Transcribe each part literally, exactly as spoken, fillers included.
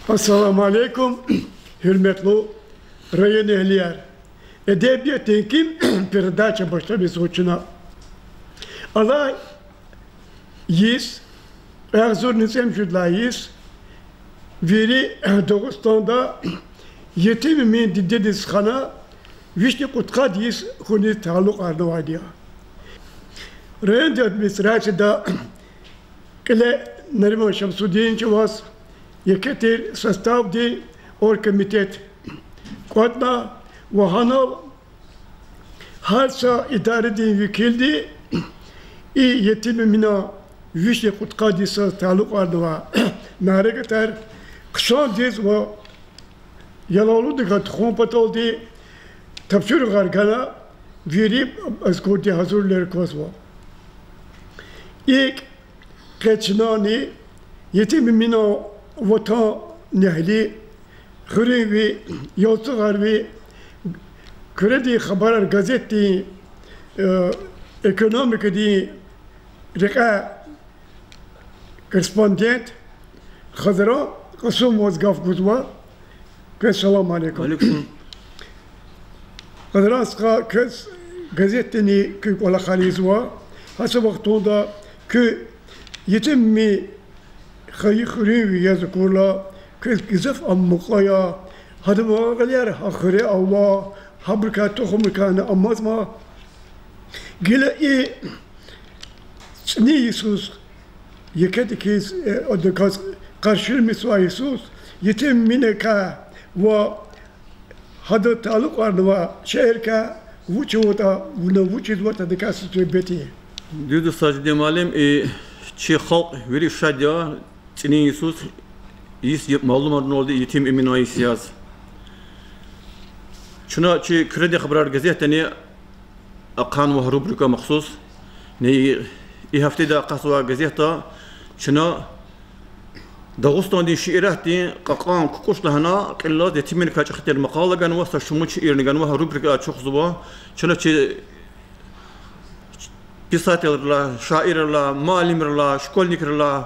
Ассаламу алейкум, гьуьрметлу районэгьлияр! Эдебиятдин ким передача башламишзава чна. Алай йис, агъзурни цӀемуьжуьд лагьай йис, вири Дагъустанда Етим Эмин дидедин хана вишни кьудкъад йис хьуниз талукьарнавайди я. Райондин администрацияда кьиле Нариман Шамсудинович аваз, еке тир составдин оргкомитет кӀватӀна ва гьанал гьар са идарадин векилди и Етим Эминан вишни кьудкъад йисаз талукьарнавай мярекатар хъсандиз ва ялавлудикай тухун паталди тапшуругъар гана, вири аскӀурди гьазурвилер квазва. ИкӀ, къе чнани Етим Эминан ватанэгьли, хуьруьнви, Ялцугърви, Куьредин хабарар газетдин, э, экономикадин рекьяй корреспондент Хазран Кьасумоваз гаф гузва. Квез салам алейкум. Алейкум. Хазран стха, квез газетдани куь кӀвалахар ийизва. Гьа са вахтунда куь Етим Эмин хайи хуьруьнви яз акурла, квез гзаф ам мукьва я, гьадан гъилер гьа хуьре ава, гьабурукай тухумрикайни амазма. Гила и цӀинин йисуз, екедик хьиз, э, адаказ къаршиламишзавай йисуз, Етим Эминакай ва гьадан талукьарнавай шейэрикай вуч аватӀа, вуна вучизватӀа, адакай са суьгьбет ая. Дуьз я, Сажидин муаллим, и чи халкь вири шад я цӀинин йисуз, йис малумарнавайди я Етим Эминан йис яз. Чна чи Куьредин хабарар газетдани ахъайнава рубрика махсус. Ни, и гьафтеда акъатзавай газетда чна Дагъустандин шииратдин кьакьан кукӀуш лагьана кьилелай Етим Эминакай чӀехи тир макъала ганва, са шумуд шиирни ганва, гьа рубрика ачухзава. Чна чи писателрилай, шаиррилай, муаллимрилай, школьникрилай,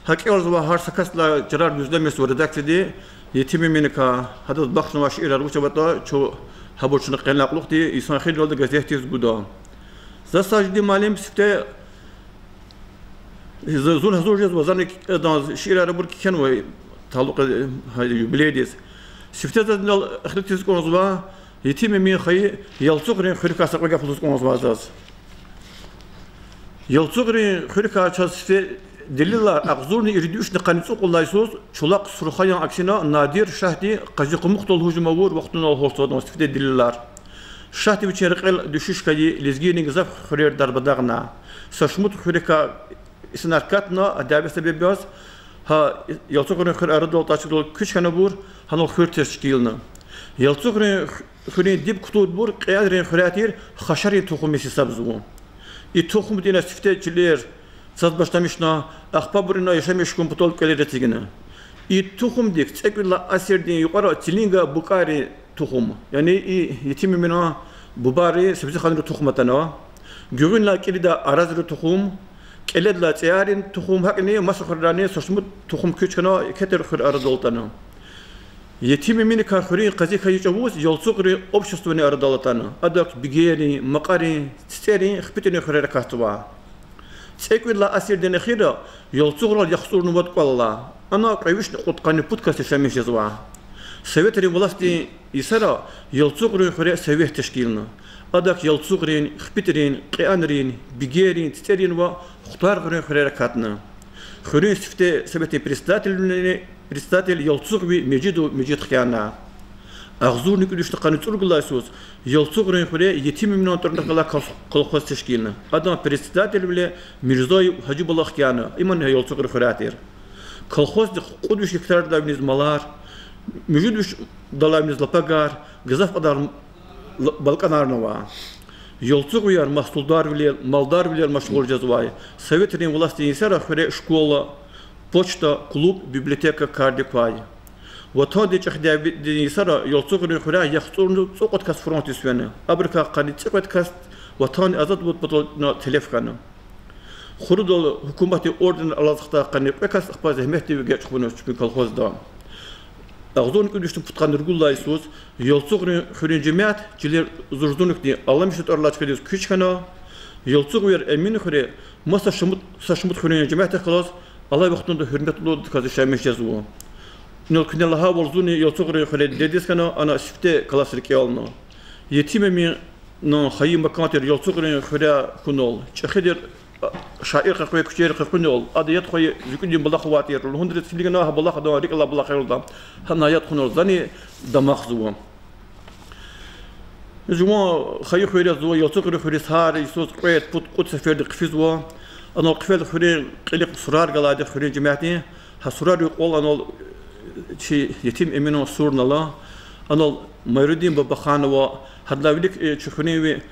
гьа кӀелзавай гьар са касдилай чарар гуьзлемишзава редакцияди, Етим Эминакай, гьадаз бахшнавай шиирар вуч аватӀа, чун гьабур чна къене кьулухъди, йисан хийирдалди газетдиз гуда. За, Сажидин муаллим, сифте З-, зун гьазур жезва, зани адан шиирар абур кхьенва, талукь, э, гьа юбилейдиз. Сифте заз инал эхтилатиз кӀанзава, Етим Эмин хайи Ялцугърин хуьрикай са кьве гаф лугьуз кӀанзава заз. Ялцугърин хуьрикай чаз сифте делилар агъзурни ирид вишни къанни цӀукьуд лагьай йисуз Чулахъ Сурхаян Аксина Надир шагьди Къазикъумукъдал гьужум авур вахтунал гьорцадна сифте делилар. Шагьди вичин рекьел дуьшуьш хьайи лезгийрин гзаф хуьрер дарбадагъна. Са шумуд хуьрикай инсанар катна, а дяве себеб яз, гьа Ялцугърин хуьр арадал алатайчирдал куьч хьана абур, гьанал хуьр тешкилна. Ялцугърин ху-, хуьруьн диб кутурбур кьеанрин хуьряй тир Хашарин тухумиз гьисабзава. И тухумди ина сифте чилер цаз башламишна, ахпа абур ина яшамиш хьун патал кӀвалер эцигна. И тухумдик цӀекӀуьд лагьай асирдин юкьвара Цилинга букӀарин тухум, яни и Етим Эминан бубайрин, Севзиханрин тухум атана. Гуьгъуьнлай кӀиридай Аразрин тухум, кӀеледилай ЦӀеярин тухум, гьакӀни маса хуьрерайни са шумуд тухум куьч хьана, еке тир хуьр арадал атана. Етим Эминакай хуьруьн къази хьайи чӀавуз Ялцугърин обществани арадал атана. Адак Бигерин, Макьарин, ЦицӀерин, ХпитӀрин хуьрер акатзава. ЦӀекӀуьд лагьай асирдин эхирра Ялцугърал яхцӀурни вад кӀвал ала. Ана кьве вишни кьудкъанни пуд кас яшамиш жезва. Советрин властдин йисара Ялцугърин хуьре совет тешкилна. Адак Ялцугърин, ХпитӀрин, Кьеанрин, Бигерин, ЦицӀерин ва Хтаргърин хуьрер акатна. Хуьруьн сифте советдин председателвиле председатель Ялцугъви Межидов Межид хъяна. Агъзурни кӀуьд вишни къанни цӀуругуд лагьай йисуз Ялцугърин хуьре Етим Эминан тӀварунихъ галай кол-, колхоз тешкилна. Адан председателвиле Мирзоев Гьажибулах хъяна, имни Ялцугърин хуьряй тир. Колхоздихъ кьуд виш гектардилай виниз малар, муьжуьд вишдалай виниз лапагар, гзаф кьадар л-, балкӀанарни ава. Ялцугъвияр магьсулдарвилел, малдарвилел машгъул жезвай. Советрин властдин йисара хуьре школа, почта, клуб, библиотека кардик квай. Ватандин чӀехи девирдин йисара Ялцугърин хуьряй яхцӀурни цӀукьвед кас фронтдиз фена. Абурукай къанни цӀикьвед кас ватанни азадвал патал телеф хьана. Хурудал гьукуматдин орденар алаз хтай къанни кьве кас ахпа зегьметдив эгечӀ хьана чпин колхозда. Агъзурни кӀуьд вишни пудкъанни ругуд лагьай йисуз Ялцугърин хуьруьн жемят чилер зурзунихъди Аламишан тӀвар алай чкадиз куьч хьана. Ялцугъвияр Эминхуьре маса шумуд, са шумуд хуьруьн жемятдихъ галаз алай вахтунда гьуьрметлудаказ яшамиш жезва. Инал куьне лагьайвал, зунни Ялцугърин хуьре дидедиз хьана, ана сифте класс рикӀелна. Етим Эминан хайи макан тир Ялцугърин хуьряй хьунал, чӀехи тир, а, шаир къекъвей куьчейри къекъуьнал, ада яд хвейи ЗуькӀуьдин булах авай тир, лугьун тир, килигна гьа булах, адан рикӀ алай булах я лугьуда, гьана яд хьунал зани дамахзава. Жуван хайи хуьр язва, Ялцугърин хуьруьз гьар йисуз кьвед, пуд, кьуд сеферда хъфизва. Анал хъфел хуьруьн кьилихъ сурар галайди, хуьруьн жемятдин. Гьа сурарин кьвал анал чи Етим Эминан сурни ала. Анал Майрудин Бабаханова, гьадалай вилик, э, чи хуьруьнви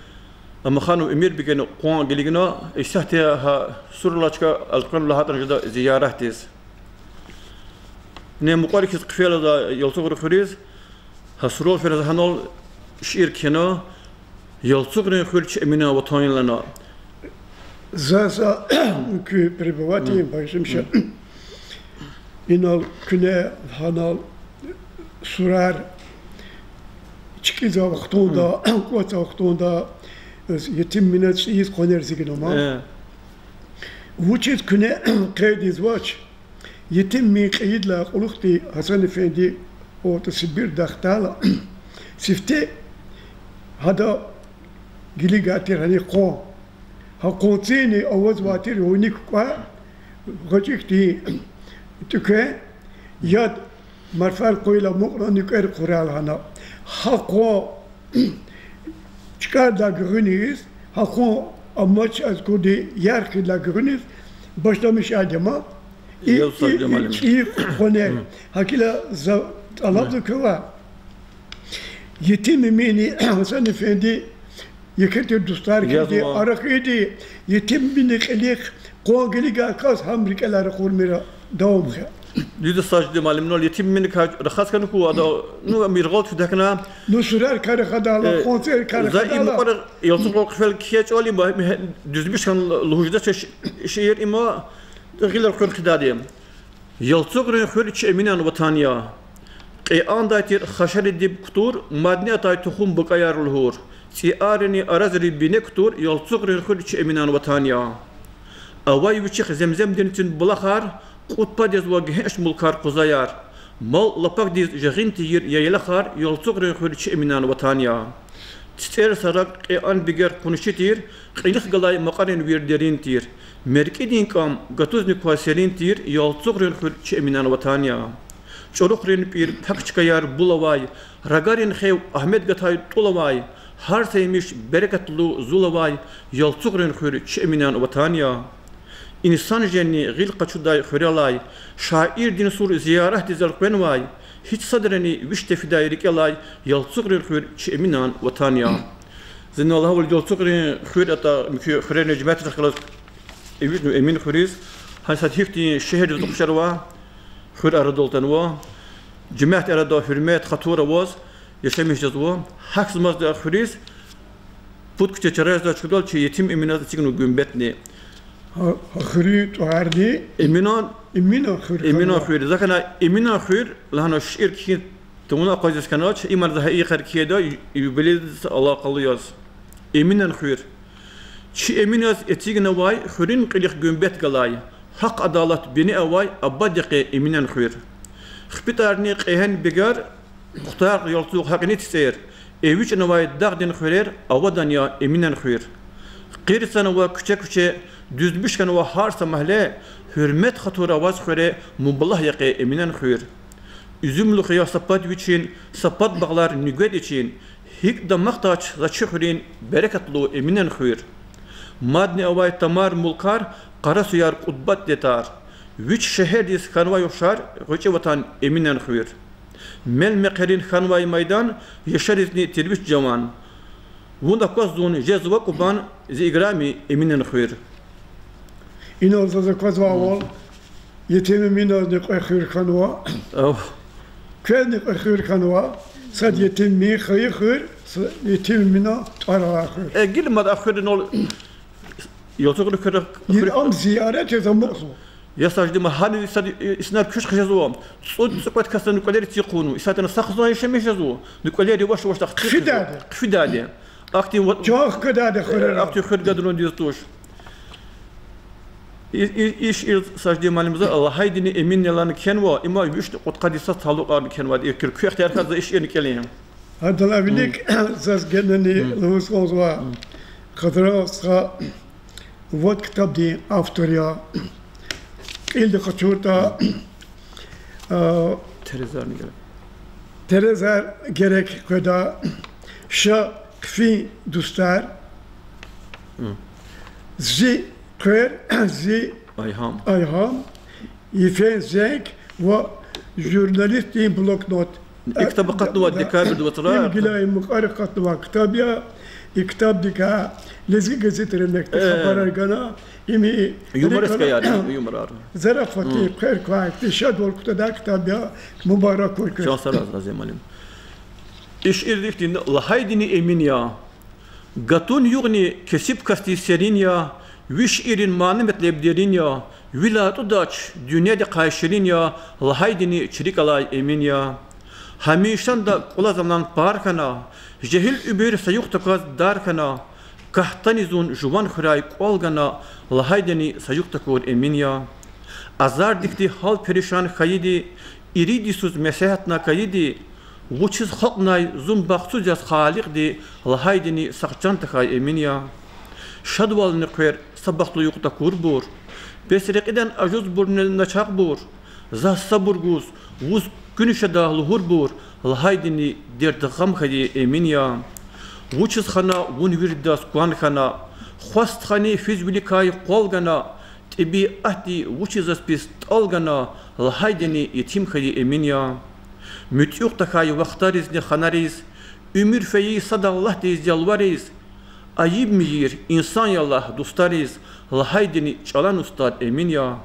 Амаханов Эмирбеган къван гилигна, исятда гьа сур алай чка элкъвена лагьайтӀани жеда зияратдиз. Ни мукьвара хьиз хъфейла за Ялцугърин хуьруьз, гьа сурал фена за гьанал шиир кхьена, Ялцугърин хуьр чи Эминан ватан я лагьана. За, за куь пребывать, багъишламиша. Инал куьне гьанал сурар чкӀизвай вахтунда, кӀватӀзавай вахтунда, Етим Эминан цӀийиз къванер эцигнава ман. Вучиз куьне къейд ийизвач, Етим Эмин кьейидалай кьулухъди Гьасан-эфенди аватӀа Сибирдай хтайла, сифте гьада гилигайтир гьаник къван. Гьа къванцини авазвайтир вуник кӀвай гъвечӀи хьтин тӀуьквен, яд марфар къвайла амукьна нуькӀвер хъурай лагьана. Гьа къван чкӀардай гуьгъуьниз, гьа къван амач аз куди ярх хьайидалай гуьгъуьниз башламишайди я ман и, и, и цӀийи къванер. ГьакӀ хьайила за тӀалабзава квевай, Етим Эмини, Гьасан-эфенди, еке тир дустар хьиди, арахьиди, Етим Эмини кьилихъ къван гилигай кас гьам рикӀелай ракъурмир, давам хьуй. Дуьз я, Сажидин муаллим, инал Етим Эминикай рахаз хьана хьуй ада, ну, ам яргъал чудахъна. Ну, сурарикай рахадайла, къванцерикай рахадайла. За и мукьвара Ялцугърал хъфел кхьей чӀавалин ба, дуьзмиш хьана лугьуз жедач ши-, шиир, има гъилер хуьн хъидайди. Ялцугърин хуьр чи Эминан ватан я. Кье андай тир хашари диб кутур, мадни атай тухум бакӀаяр лугьур. ЦӀийи арини аразри бине кутур, Ялцугърин хуьр чи Эминан ватан я. Авай вичихъ Земземдин цин булахар, кьуд пад язва гегьенш мулкар, къузаяр. Мал лапакдиз жагъин тийир яйлахар, Ялцугърин хуьр чи Эминан ватан я. ЦицӀер са рак, кье ан бигер къунши тир, кьилихъ галай макьарин вир дерин тир. МеркӀидин кӀам гатузни квай серин тир, Ялцугърин хуьр чи Эминан ватан я. ЧӀурухърин пӀир пак чкаяр бул авай, рагарин хев Агьмед гатай тӀул авай, гьар са емиш берекатлу зул авай, Ялцугърин хуьр чи Эминан ватан я. Инсан жени гъил къачудай хуьрелай, шаирдин сур зияратдиз элкъвенвай, гьич садрани виш тефидай рикӀелай, Ялцугърин хуьр чи Эминан ватан я. За инал лагьайвал, Ялцугърин хуьр атӀа муькуь хуьрерин жемятдихъ галаз эвичӀнава Эминхуьриз. Гьана сад гьихьтин шегьердиз ухшар ава, хуьр арадал атанва. Жемятдин арада гьуьрмет, хатур аваз яшамиш жезва. Гьахьзамазди а хуьриз пуд куьче чара жезвай чкадал чи Етим Эминаз эцигнава гуьмбетни. Гьа, гьа хуьруьн тӀварни? Эминан, Эминан хуьр. Эминан хуьр. За хьана Эминан хуьр лагьана шиир кхьин тавуна акъвазиз хьанач, им за гьа и йикъар кхьейда, ю-, юбилейдиз алакъалу яз. Эминан хуьр. Чи Эминаз эцигнавай хуьруьн кьилихъ гуьмбет галай, гьахъ-адалат бине авай абад я къе Эминан хуьр. ХъипӀтӀарни кьегьен бегер, Хтаркь, Ялцугъ, гьакӀни ЦицӀер, эвичӀнавай дагъдин хуьрер авадан я Эминан хуьр. Къирсанва куьче-куьче, дуьздмиш хьанва гьар са магьле, гьуьрмет-хатур аваз хуьре мублагь я къе Эминан хуьр. Уьзуьмлухъ я са пад вичин, са пад багълар нуьгвед ичин, гьикӀ дамахдач за чи хуьруьн берекатлу Эминан хуьр. Мадни авай тамар-мулкар, къарасуяр, Къудбат детар, вич шегьердиз хьанвай ухшар гъвечӀи ватан Эминан хуьр. Мел-мехъерин хьанвай майдан, яшаризни тир вич жаван. Вун акваз зун жезва кьубан, зи играми Эминан хуьр. Инал заз аквазвайвал, Етим Эминазни кьве хуьр хьанва. Ав. Квезни кьур хуьр хьанва, сад етим Эмин хайи хуьр, са етим Эмина тӀвар алай хуьр. Э, гила мад а хуьр инал, Ялцугърин хуьр, и хуьр. Ам зиярат яз амукьзава. Я Сажидин муаллим, гьаниз исятда инсанар куьч хъижезва, цӀуд-цӀикьвед касдин кӀвалер эцигиз хъувунва, исятда ина са хизан яшамиш жезва, ну кӀвалер яваш-явашда хъфидади. Хъфидади. Ахьтин ва-, Чан хкведади хуьр, э, ахьтин хуьр гадарун диз туш. И, и, и шиир Сажидин муаллимза лагьайдини Эминни алана кхьенва, има вишни кьудкъад йиса талукьарна кхьенвайди, и куь ихтияр хьайи за и шиирни кӀелин. Гьадалай вилик заз генани лугьуз кӀанзава, Къадран стха вад ктабдин автор я. Кьилди къачуртӀа, а, Терезарни герек. Терезар герек къведа, Ша хъфин дустар, Зи хъвер, Зи Айгьам, Айгьам, Йифен зенг ва Журналистдин блокнот. И ктаб акъатнава декабрдин вацра. Им гила и мукьвара акъатнавай ктаб я. И ктабдикай Лезги газетра мектеб хабарар гана. Им и юморескаяр, юморар. Зарафатдин хъвер квай, шадвал кутадай ктаб я, мубарак хьуй квез. Чан сагърай, Сажидин муаллим. И шиирда ихьтин: лагьайдини Эмин я, гатун югъни кесиб касдиз серин я, ви шииррин мана-метлеб дерин я, вил атӀудач, дуьньядихъай ширин я, лагьайдини чи рикӀ алай Эмин я. Гьамишанда кӀвалаз алан пар хьана, жегьил уьмуьр са юкъ такваз дар хьана, кагьтани зун жуван хуьряй кӀвал гана, лагьайдини са юкъ такур Эмин я. Азардикди гьал перишан хьайиди, ирид йисуз меслятна кайиди, вучиз халкьнай зун бахтсуз яз Халикьди, лагьайдини сагъ чан тахьай Эмин я. Шадвални хъвер са бахтлу юкъ такурбур, бес рекьидан ажузбурни начагъбур, заз сабур гуз, вуз куьн шада лугьурбур, лагьайдини дерт-гъам хьайи Эмин я. Вучиз хана вун виридаз кван хьана, хва стхани физвиликай къвал гана, тӀебиатди вучиз заз пис тӀал гана, лагьайдини етим хьайи Эмин я. МуьтӀуьгъ тахьай вахтаризни ханариз, уьмуьр фейи сад Аллагьдиз ялвариз, айиб мийир, инсан я лагь дустариз, лагьайдини чӀалан устад Эмин я.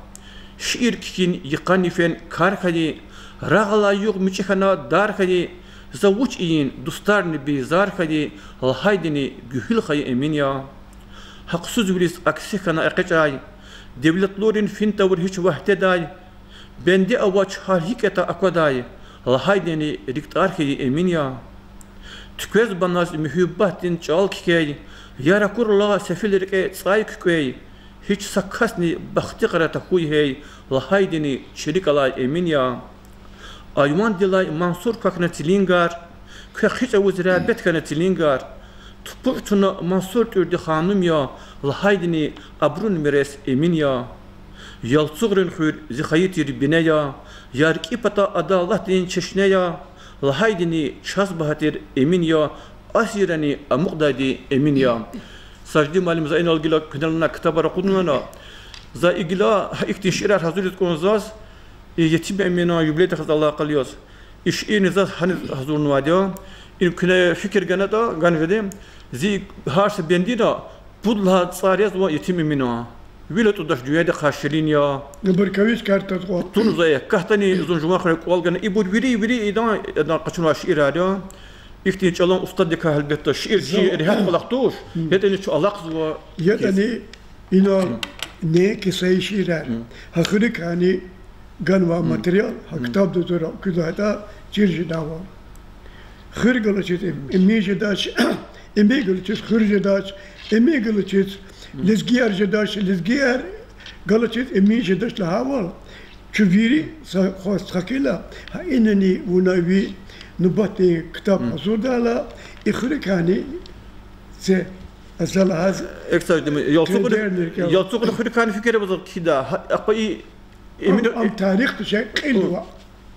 Шиир кхьин йикъан йифен кар хьайи, рагъ алай югъ мичӀи хьана дар хьайи, за вуч ийин, дустарни бейзар хьайи, лагьайдини гуьгьуьл хьайи Эмин я. Гьахъсузвилиз акси хьана экъечӀай, девлетлурин фин тавур гьич вагьтедай, бенде авач гьар гьикӀ ятӀа аквадай, лагьайдини рикӀ тӀар хьайи Эмин я. Туьквез баназ муьгьуьббатдин чӀал кхьей, яр акурла сефил рекье цӀай куькӀвей, гьич са касни бахтиярай тахьуй гьей, лагьайдини чи рикӀ алай Эмин я. Айвандилай Мансур квахьна цилингар, квехъ гьич авуз регьбет хьана цилингар, тупӀукь туна Мансур тӀуьрди ханум я, лагьайдини абурун мирес Эмин я. Ялцугърин хуьр зи хайи тир бине я, яркӀи пата адалатдин чешне я, лагьайдини чаз багьа тир Эмин я, асиррани амукьдайди Эмин я. Сажидин муаллим, за инал гила куьнелай ктабар акъуднавайди я. За и гила гьа ихьтин шиирар гьазуриз кӀанзава заз, и Етим Эминан юбилейдихъ галаз алакъалу яз. И шиирни заз гьаниз гьазурнавайди я. Им куьне фикир ганатӀа, гана жеди, зи гьар са бендина пуд лагьай цӀар язва Етим Эминан. Вил атӀудач, дуьньядихъай ширин я. Абур кавичкар таз кьван. Тунза я, кагьтани зун жуван хуьряй кӀвал гана. Ибур вири, вири идан, адан къачунвай шиирар я. Ихьтин чӀалан устаддикай гьелбетда шиир чи регьят кӀвалах туш, ятӀани чун алахъзава. ЯтӀани инал неинки са шиирар, гьа хуьруькайни ганвай материал, гьа ктабда зура куьдайтӀа чир жедайвал. Хуьр галачиз Эмин жедач, Эмин галачиз хуьр жедач, Эмин галачиз лезгияр жедач, лезгияр галачиз Эмин жедач лагьайвал, чун вири са хва стха хьайила, гьа инани вуна ви нубатдин ктаб гьазурдайла, и хуьруькайни це, за лагьаз, Эксаж дим, Ялцугъри, Ялцугъри хуьруькайни фикир авазва кхьидай. Ахпа и Эмин, ам тарих тушир кьилди ва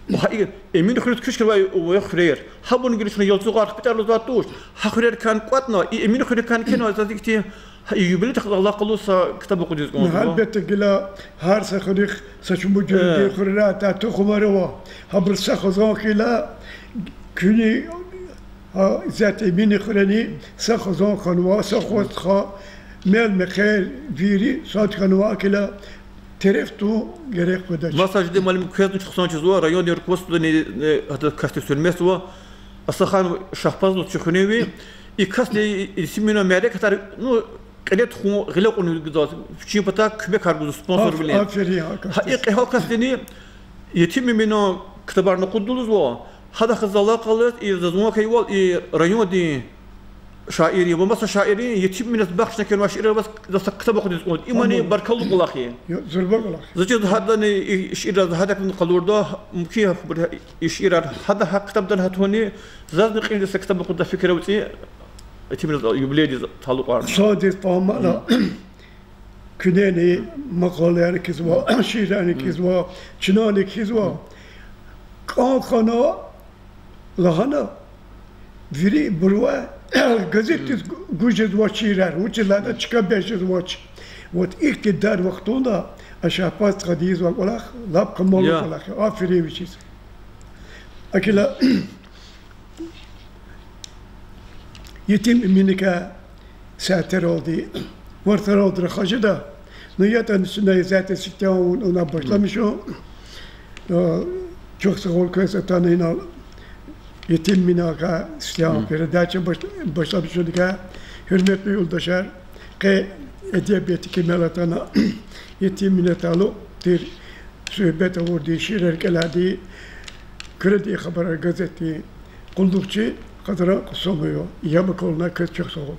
Гьа и Эмин хуьруьз куьч хьанвай хуьрер. Гьабурни гила чна Ялцугъар хпитӀар лугьузвайди туш. Гьа хуьрерикай кӀватӀна, и Эмин хуьруькай кӀанзава, заз ихьтин, гьа и юбилейдихъ галаз алакъалу са ктаб акъудиз кӀанзава. Гьелбетда, гила гьар са хуьруьхъ са чӀумуд жуьредин хуьрерай атай тухумар ава. Гьабур са хизан хьайила, куьне, гьа, исятда Эмин хуьрени са хизан хьанва, са хва стха, мел-мехъер, вири сад хьанвай хьайила, тереф тун герек къведач. Маса жеди, муаллим, квез вуч хъсан чизва, райондин руководстводани, э, гьада касдиз гьуьрметзава, Асахан Шагьпазлу чи хуьруьнви, и касди Етим Эминан мярекатар, ну, кьиле тухун, гъиле кьун гзаф, вичин патай куьмекар гуз, спонсорвилин. Аферин, а касдиз. Гьа и кьегьал касдини Етим Эминан ктабарни акъудда лугьузва, гьадахъ галаз алакъа алаз, и заз ван хьайивал, и райондин шаиррин ва маса шаиррин Етим Эминаз бахшна кхьенвай шиирар аваз, за са ктаб акъудиз кӀанда. Имани баркаллу кӀвалах я. Зурба кӀвалах я. За чиз гьадани и шиирар гьадакӀни къалурда, мумкин я, и шиирар гьада гьа ктабдани гьатуни, зазни кьилди са ктаб акъуддай фикир ава, ци Етим Эминаз юбилейдиз талукьарна. Садиз фагьамна, куьнени макъалаяр кхьизва, шиирарни кхьизва, чнани кхьизва. КӀан хьана лагьана, вири бурувай газетдиз гуз жезвач шиирар, вучиз лагьайтӀа чка бес жезвач. Вот ихьтин дар вахтунда а Шагьпаз стхади ийизвай кӀвалах лап камаллу кӀвалах я, аферин вичиз. Акила Етим Эминикай сятералди, варцаралди рахаз жеда, ну ятӀани чна исятда сифте авуна башламишун. Чухсагъул квез атана инал Етим Эминакай сифте авун передача баш-, башламишуникай, гьуьрметлу юлдашар. Къе эдебиятдин кимел атана, Етим Эминакай талукь тир суьгьбет авурди, шиирар кӀелайди Куьредин хабарар газетдин къуллугъчи Къазаран Къасумова. Яб акална квез, чухсагъул.